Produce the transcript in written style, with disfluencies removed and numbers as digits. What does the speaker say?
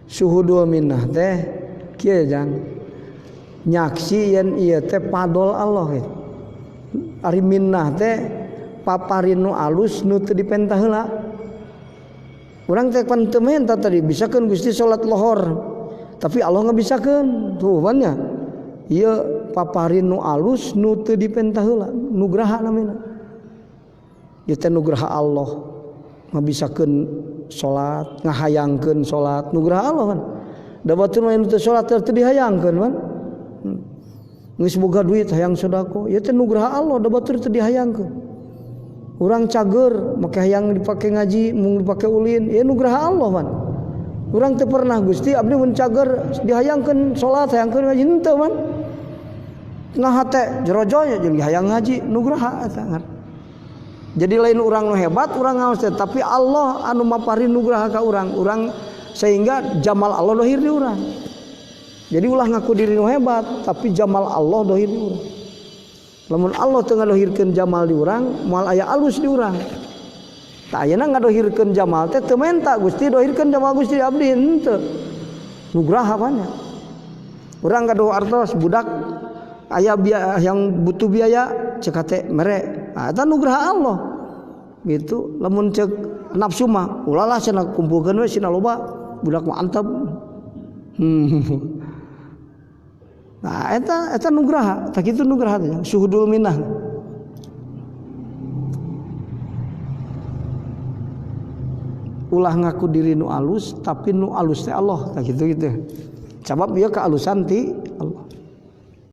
Suhudul minnah teh kieu jang nyaksi yen ieu teh fadol Allah gitu. Ari minnah teh paparin nu alus nu teu dipenta heula. Urang teh pan teu menta tadi bisakeun Gusti salat lohor. Tapi Allah ngabisakeun. Tuh pan nya. Ieu paparin nu alus nu teu dipenta heula, nugraha namina. Ieu teh nugraha Allah ngabisakeun salat, ngahayangkeun salat, nugraha Allah kan. Da batur mah nu teu salat teu dihayangkeun kan. Geus boga duit hayang sedekah, ieu teh nugraha Allah da batur teu dihayangkeun. Urang cager make hayang dipake ngaji, mung dipake ulin, ieu nugraha Allah man. Urang teu pernah Gusti abdi mun cager dihayangkeun salat, hayangkeun ngaji henteu man. Nah hate jerojoy jeung hayang ngaji nugraha eta ngar. Jadi lain urang nu hebat urang ngaos teh, tapi Allah anu maparin nugraha ka urang, urang sehingga jamal Allah dohir di urang. Jadi ulah ngaku diri nu hebat, tapi jamal Allah dohir di urang. Lamun Allah teu ngadohirkeun jamal di urang, moal aya alus di urang. Tah ayeuna ngadohirkeun jamal teh teu menta Gusti dohirkeun jamal Gusti abdi henteu. Nugraha pan nya. Urang gaduh artos budak aya biaya yang butuh biaya cek hate mere. Nah, eta nugraha Allah. Gitu, lamun cek nafsu mah ulah lah cenah kumpulkeun we cenah loba budak mah antep. Nah, eta nugraha, tah kitu nugraha teh suhudul minnah. Ulah ngaku diri nu alus tapi nu alus teh Allah, tah kitu gitu. Sabab ieu kaalusan ti